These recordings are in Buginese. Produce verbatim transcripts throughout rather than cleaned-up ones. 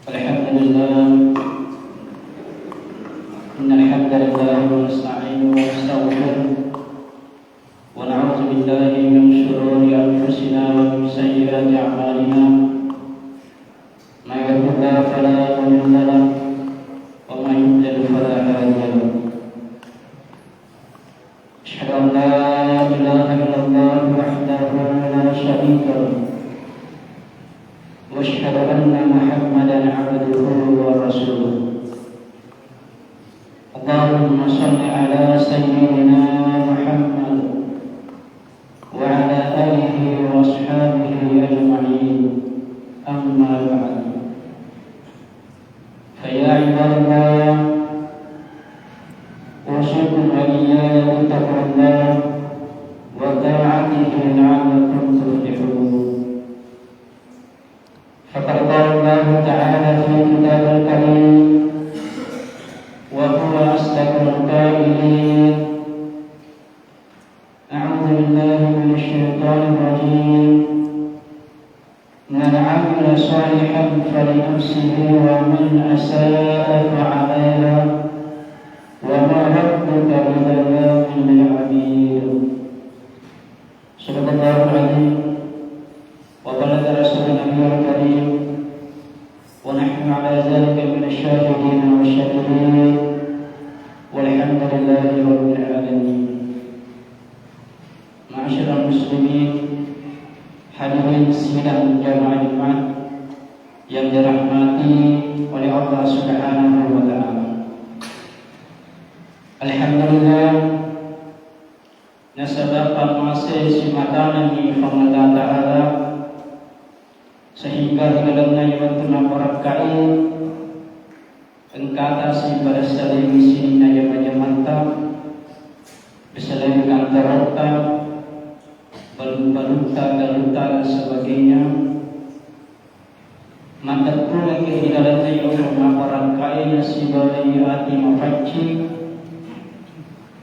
الحمد لله. إن الحمد لله ونستعينه ونستغفره، ونعوذ بالله من شرور أنفسنا ومن سيئات أعمالنا. من يهده الله فلا مضل له، ومن يضلل فلا هادي له. أشهد أن لا إله إلا الله وحده لا شريك له، وأشهد أن محمدا عبده ورسوله. اللهم صل على سيدنا محمد وعلى آله وأصحابه أجمعين. أما بعد، فيا عباد الله، أوصيكم وإياي بتقوى الله وطاعته لعلكم تفلحون. فقد قال الله تعالى في كتابه الكريم، وهو أصدق القائلين: أعوذ بالله من الشيطان الرجيم. من عمل صالحا فلنفسه ومن أساء فعليها وما ربك بظلام للعبيد. صدق الله العظيم وبلغ رسول النبي الكريم ونحن على ذلك من الشاهدين والشاكرين والحمد لله رب العالمين. Ma'asyiral muslimin, hadirin sidang jamaah Jumat yang dirahmati oleh Allah Subhanahu wa Ta'ala. Alhamdulillah, nasaba pamase simatanengngi Puang Allah Ta'ala, sehingga ri lalenna wettu nabarakkai, engkata sipada salewi sininna jama-jamanta, salewi kantorotta, balung-balutta, galutta, dan sebagainya. Matteppungekki ri lalenna wettu nabarakkai nasibawai ati mapaccing,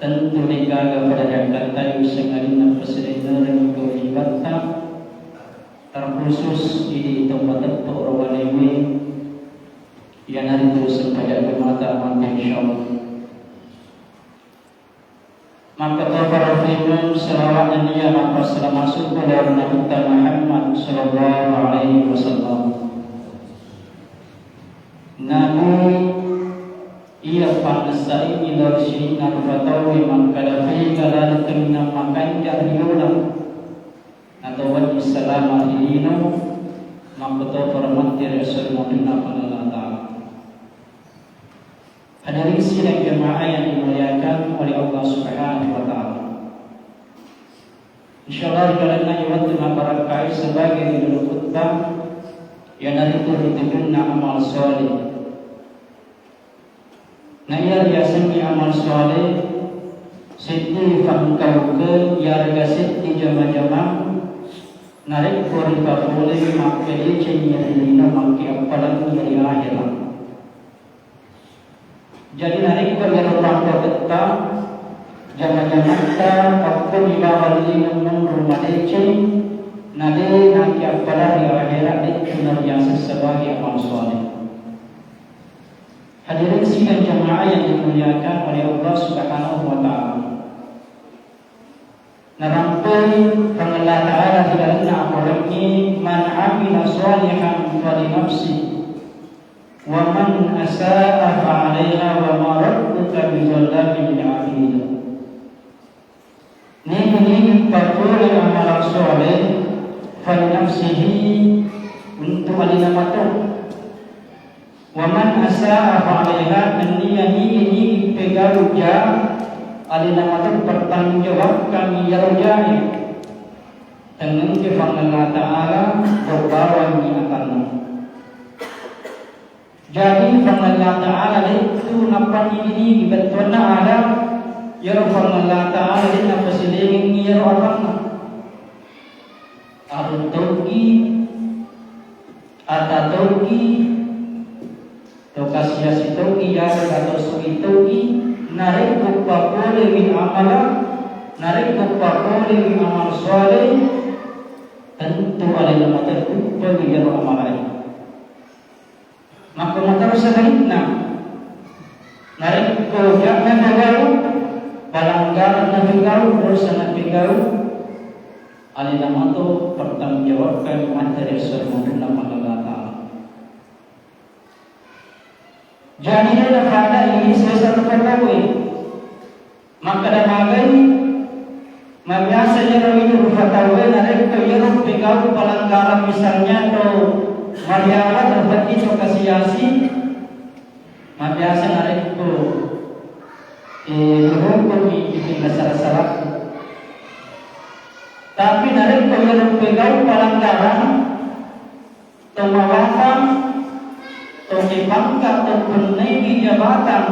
tentu degaga pada riakkattai usengalinna pasilennerengngi kewajibatta, terkhusus idi to mateppe ro balewe, iyanaritu sempajang Jumata mante, insyaallah. Makkatoparo ri Puang, selawat nennia mappasalama sukku lao ri Nabitta Muhammad sallallahu alaihi wasallam. Nabi iya pannessaingngi lao ri sininna rupa tauwe makkada, fega laleng kaminang makanja ri uleng, atau wenni salama ri lino, makkatoparo matti ri esso ri mapinna Puang Allah Ta'ala. Hadirin sidang jamaah yang dimuliakan oleh Allah Subhanahu wa Ta'ala. Insyaallah, ri lalenna wettu nabarakkai sebagai judul khutbah, iyanaritu ri tujunna amal shaleh. Na iya riasengngi amal shaleh, seddi fangkaukeng iyarega seddi jama-jamang narekko ripapolei makkedecengngi ri lino, makkeappalengngi ri ahera. Jadi, narekko iyaro pangkauketta, jama-jamatta, pakkoni bawang lino monro madeceng, na de nakiappalang ri ahera, de'tu nariaseng sebagai amal shaleh. Hadirin sidang jamaah yang dimuliakan oleh Allah Subhanahu wa Ta'ala. Narampai Puang Allah Ta'ala ri lalenna akorangnge, "Man amila shalihan falinafsih, wa man asaa fa alaiha, wa ma rabbuka bidzallamin lil abid." Nigi-nigi papole amala shaleh, falinafsihi, untu alena mato. Wa man asaa fa alaiha, nennia nigi-nigi pegau ja alena mato, pertanggungjawabkan iyaro jae. Tengngengke Puang Allah Ta'ala, bawangngi atanna. Jadi, Puang Allah Ta'ala de'tu nappa nigi-nigi, bettuanna ada iyaro Puang Allah Ta'ala de' napasilengengngi iyaro atanna. Arung togi, ata togi, to kasiasi togi, yarega to sui togi, narekko papolewi amala, narekko papolewi amal shaleh, tentu alena mato uppawi iyaro amalae. Makkomoto sebalikna, narekko ja'na pegau, palanggaranna pegau, dosana pegau, alena mato pertanggungjawabkan materi sesungguhna Puang Allah Ta'ala. Jadi, de nafada ini sesa tepatauwe. Makkeda magai, mabiasa iyaro idi rupa tauwe narekko iyaro pegau pelanggaran, misalnya to mariawa, terjadi to kasiasi, mabiasa narekko, eh, dihukkumi, ditinggal salah-salah. Tapi narekko iyaro pegau pelanggaran, to mawatang, to kepangka, to pennaiki jabatan,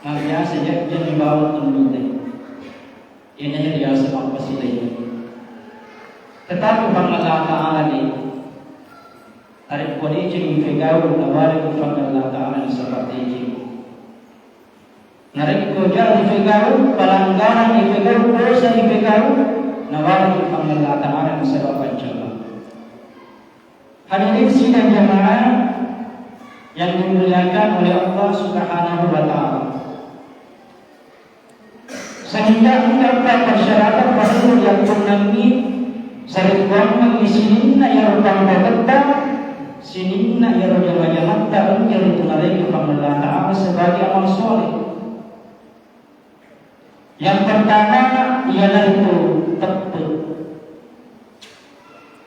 mabiasa jajjani bawang to mite. Ini riaseng mappasilaing. Tetapi Puang Allah Ta'ala de, narekko decengi pegau, nawariki Puang Allah Ta'ala nasaba deceng. Narekko jaji pegau, pelanggaran dipegau, dosa dipegau, nawariki Puang Allah Ta'ala nasaba pancalla. Hadirin sidang jamaah yang dimuliakan oleh Allah Subhanahu wa Ta'ala. Sehingga engka persyaratan perlu diaturkangngi, sarekkuammengngi sininna iyaro panrotetta, sininna iyaro jama-jamatta engka ritunareki Puang Allah Ta'ala sebagai amal soleh. Yang pertama, iyanaritu teppe.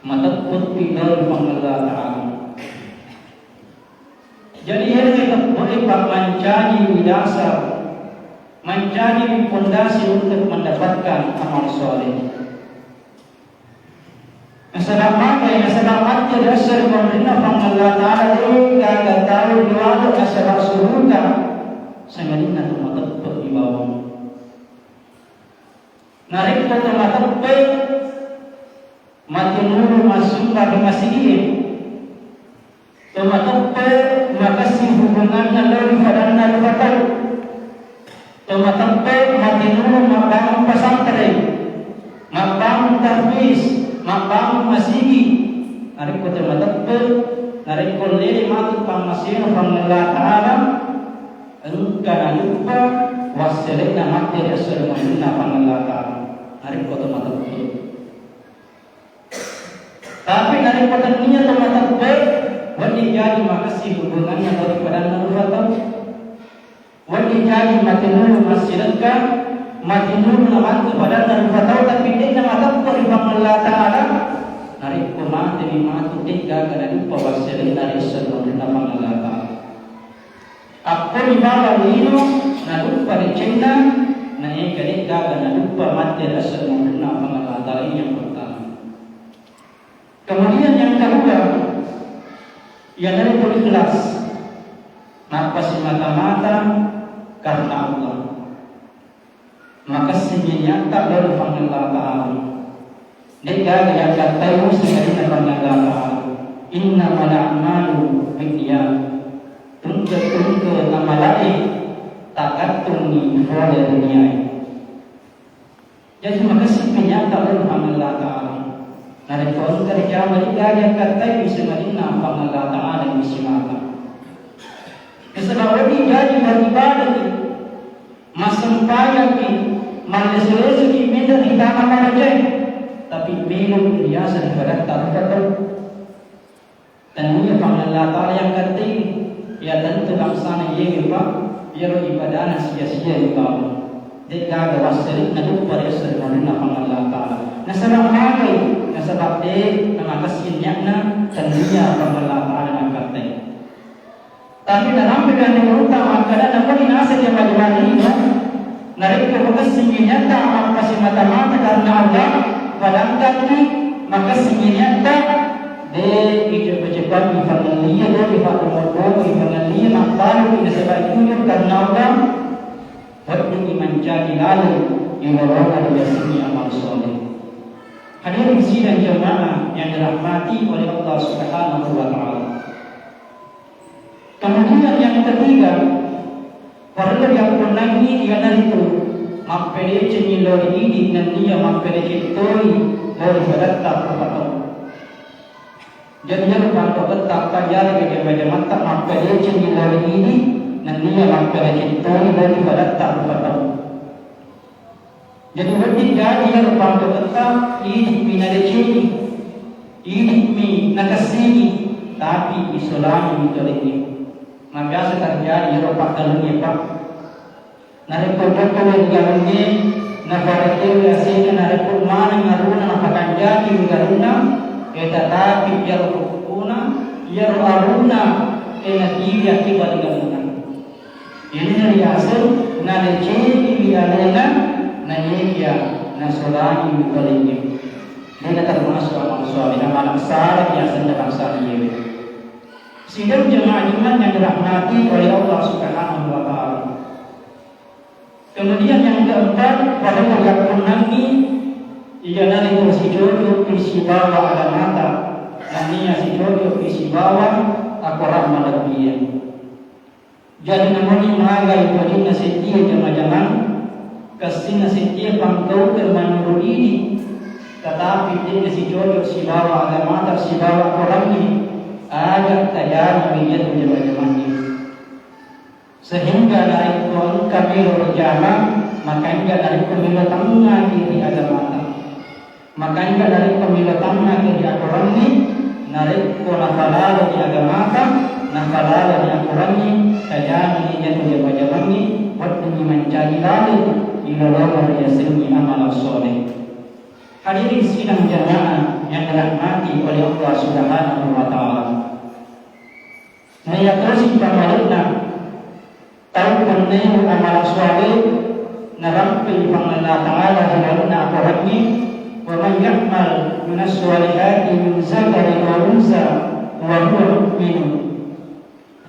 Mateppekki lao ri Puang Allah Ta'ala. Jadi, iyaro teppe, Pak, mancaji dasar, mancaji pondasi untuk mendapatkan amal soleh. Nasaba magai, nasaba matti ri esso ri munrinna Puang Allah Ta'ala, de gaga tau riwalo nasaba suruga, sangadinna to mateppe ri bawang. Narekko to mateppe, matinulu massumba ri masigie, to mateppe makessing hubunganna lao ri padanna rupa tau. To mateppe matinulu mabbangung pasantreng, mabbangung tahfiz, mabbangung masigi. Narekko to mateppe, narekko lele matu pammasena Puang Allah Ta'ala, engka naluppa wasselenna matti ri esso ri munrinna Puang Allah Ta'ala. Narekko to mateppe. Tapi narekko tennia to mateppe, wedding jaji makessing hubunganna lao ri padanna rupa tau. Wedding jaji matinulu massidekka, matinulu nabantu padanna rupa tau, tapi de'na mateppe ri Puang Allah Ta'ala. Narekko matemi matu, de gaga naluppa wasselenna ri esso ri munrinna Puang Allah Ta'ala. Akkoni bawang lino naluppa decenna, naengka de gaga naluppa matti ri esso ri munrinna Puang Allah Ta'ala. Ini yang pertama. Kemudian yang kedua, iyanaritu ikhlas, mappasimata-mata karena Allah. Makessingngi niatta lao ri Puang Allah Ta'ala. De gaga yakkattai musenna Puang Allah Ta'ala. Innamal a'malu binniyat. Tungke-tungke amalae tagattungngi pole ri niae. Jadi makessing niatta lao ri Puang Allah Ta'ala. Narekko engka rijama, de gaga yakkattai musenna Puang Allah Ta'ala musimata. Nasaba wedding jaji beribadaki, massempajangki, mallesu-lesuki menre ri tana marajae, tapi melo riaseng ri padatta rupa tau. Tennia Puang Allah Ta'ala yakkattai, ya tentu bangsana iyewe, Pak, iyaro ibadana sia-sia ri bawang. De gaga wasselenna duppa ri esso ri munrinna Puang Allah Ta'ala. Nasaba magai, nasaba de namakessing niatna, tennia Puang Allah Ta'ala nakkattai. Tapi narampe gandeng uta makkeda, namuni naseng jama-jama lino, narekko makessingngi niatta mappasimata-mata karena Allah, padangkaki makessingngi niatta, de icepa-cepangi pangellia, de ipaddomo-domo pangellia, mabbaluki nasaba jujur karena Allah, weddingngi mancaji laleng ri lolona riasengnge amal soleh. Hadirin sidang jamaah yang dirahmati oleh Allah Subhanahu wa Ta'ala. Kemudian yang ketiga, parellu riappunnangi iyanaritu mappedecengngi lao ri idi nennia mappedeceng toi lao ri padatta rupa tau. Jadi, iyaro pampaketta, pajari jama-jamatta mappadecengi lao ri idi, nennia mappadeceng toni lao ri padatta rupa tau. Jadi, wedding jaji iyaro pampaketta, idi'mi nadecengi, idi'mi nakessingi, tapi isolani mitolenge. Nah, biasa terjadi iyaro pakkalungnge, Pak. Narekko jokka ri galungnge, nafarekewe asenna, narekko maneng arunna napakanjaki ri galunna, e, tatapi iyaro tukkuna, iyaro arunna, e, natiwi akiba ri galunna. Iyanaritu riaseng nadecengi ri alena, nayekiya nasolani ri galungnge. Dena termasuk amal soleh, amal saleh riasenna bangsa iyewe. Sidang jamaah Jumat yang dirahmati oleh Allah Subhanahu wa Ta'ala. Kemudian yang keempat, pada yakkunangngi, iyanaritu sicoco'ki sibawa agamata, nennia sicoco'ki sibawa akorang malebbi'e. Jadi, namuni magai tojinna settie jama-jamang, kessinna settie pangkaukeng manuru idi, tetapi de'na sicoco sibawa agamata sibawa akorangnge, aja tajajiwi iyatu jama-jamangnge. Sehingga narekko engka melo rijama, makanja narekko melo tangngaki ri agamata. Makanja narekko melo tangngaki ri akorangnge, narekko nafalalo ri agamata, nafalalo ri akorangnge, tajani iyatu jama-jamangnge, weddingngi mancaji laleng ilolongeng riasengnge amal soleh. Hadirin sidang jamaah yang dirahmati oleh Allah Subhanahu wa Ta'ala. Naiya tosi pammalenna tau pennaiwi amala suwale, narampei Puang Allah Ta'ala ri lalenna akorangnge, "Wa man ya'mal minas suwalihati min zakarin aw unsa wa huwa mu'minun,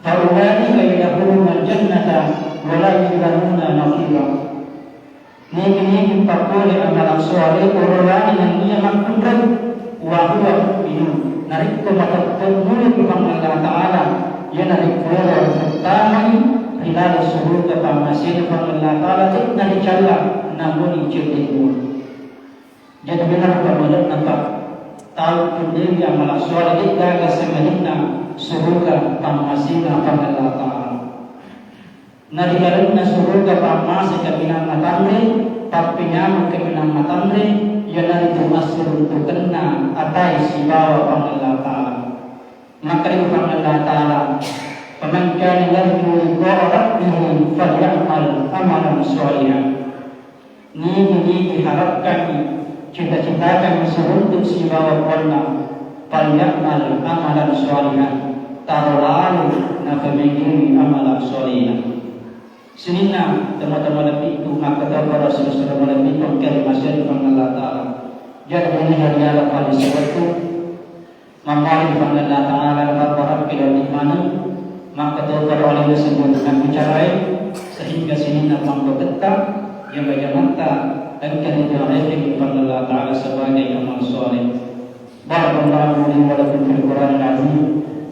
fa ulaika yadkhulunal jannata wa la yuzlamuna naqira." Nigi-nigi pakkole amala suwale, orolani nennia makkunrai, wa huwa mu'minun, narekko mateppe' muwi ri Puang Allah Ta'ala, iyanarikkoro uttamai ri laleng suruga pammasena Puang Allah Ta'ala, de'na ricalla namuni cedde' mua. Jadi, benar pammalenna, Pak, tau pennaiwi amala suwale, de'gaga sangadinna suruga pammasena Puang Allah Ta'ala. Na ri lalenna suruga pammase kaminang matanre, pappenyameng kaminang matanre, iyanaritu assiruntukenna atae sibawa Puang Allah Ta'ala. Makkeda Puang Allah Ta'ala, "Faman kana yarju liqa'a rabbih falyamal amalan shalihan." Nigi-nigi harapkangngi, cita-citakangngi siruntu' sibawa Puanna, "Falyamal amalan shalihan," taro lalo nafamegaiwi amalan shalehna. Sininna tomatoa malebbi'ku, makkatau para sura-sura malebbi'ku, engka ri maseri Puang Allah Ta'ala. Jadi, ini hari Allah paling sebetku. Mammari Puang Allah Ta'ala, nabbarakki lao maneng, makkatau pada oleh semua tentang bicarai, sehingga sininna pampaketta, jama-jamatta, engka riparekeng Puang Allah Ta'ala sebagai amal soleh. Barakallahu li wa lakum fil Qur'anil azim,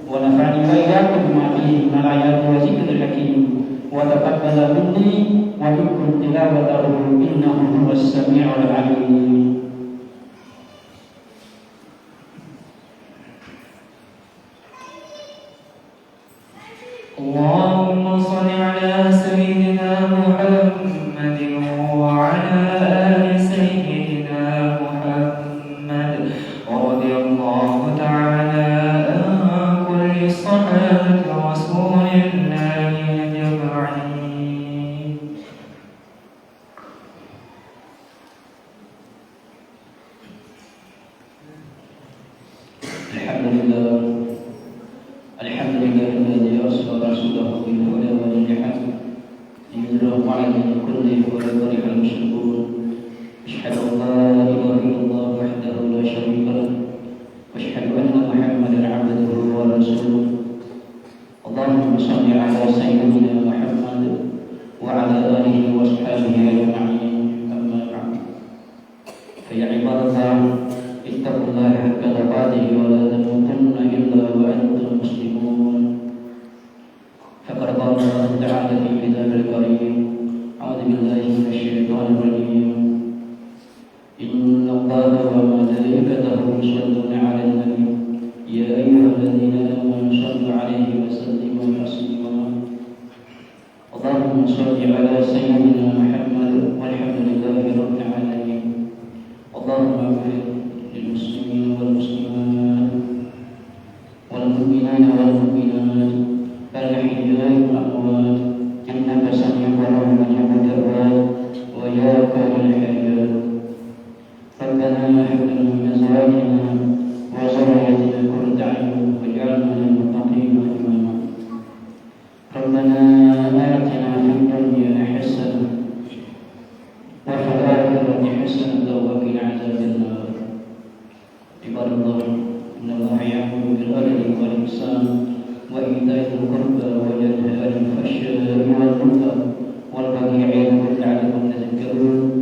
wa nafa'ani wa iyyakum bima fihi minal ayati wa dzikril hakim, wa taqabbala minni wa minkum tilawatahu, innahu huwas sami'ul alim. اللهم صل على سيدنا محمد وعلى آل سيدنا محمد، رضي الله تعالى عن كل صحابة رسول الله أجمعين. الحمد لله. الحمد لله الذي أرسل رسوله بالهدى ودين الحق ليظهره على الدين كله ولو كره المشركون. أشهد أن لا إله إلا الله وحده لا شريك له، وأشهد أن محمدا عبده ورسوله. اللهم صل على سيدنا محمد وعلى آله وأصحابه أجمعين. أما بعد، فيا عباد الله، اتقوا الله حق تقاته ولا تموتن إلا وأنتم مسلمون. فقد قال الله تعالى في كتابه الكريم: أعوذ بالله من الشيطان الرجيم. إن الله وملائكته يصلون على النبي، يا أيها الذين آمنوا صلوا عليه وسلموا تسليما. اللهم صل على سيدنا محمد والحمد لله رب العالمين. اللهم اغفر للمسلمين والمسلمات والمؤمنين والمؤمنات الأحياء والأموات إنك سميع قريب مجيب الدعوات ويا قاضي الحاجات. ربنا هب لنا من أزواجنا وذرياتنا قرة أعين واجعلنا للمتقين إماما. ربنا آتنا في الدنيا حسنة وفي الآخرة حسنة وقنا عذاب النار. عباد الله، إن الله يأمر بالعدل والإحسان وإيتاء ذي القربى وينهى عن الفحشاء والمنكر والبغي يعظكم لعلكم تذكرون.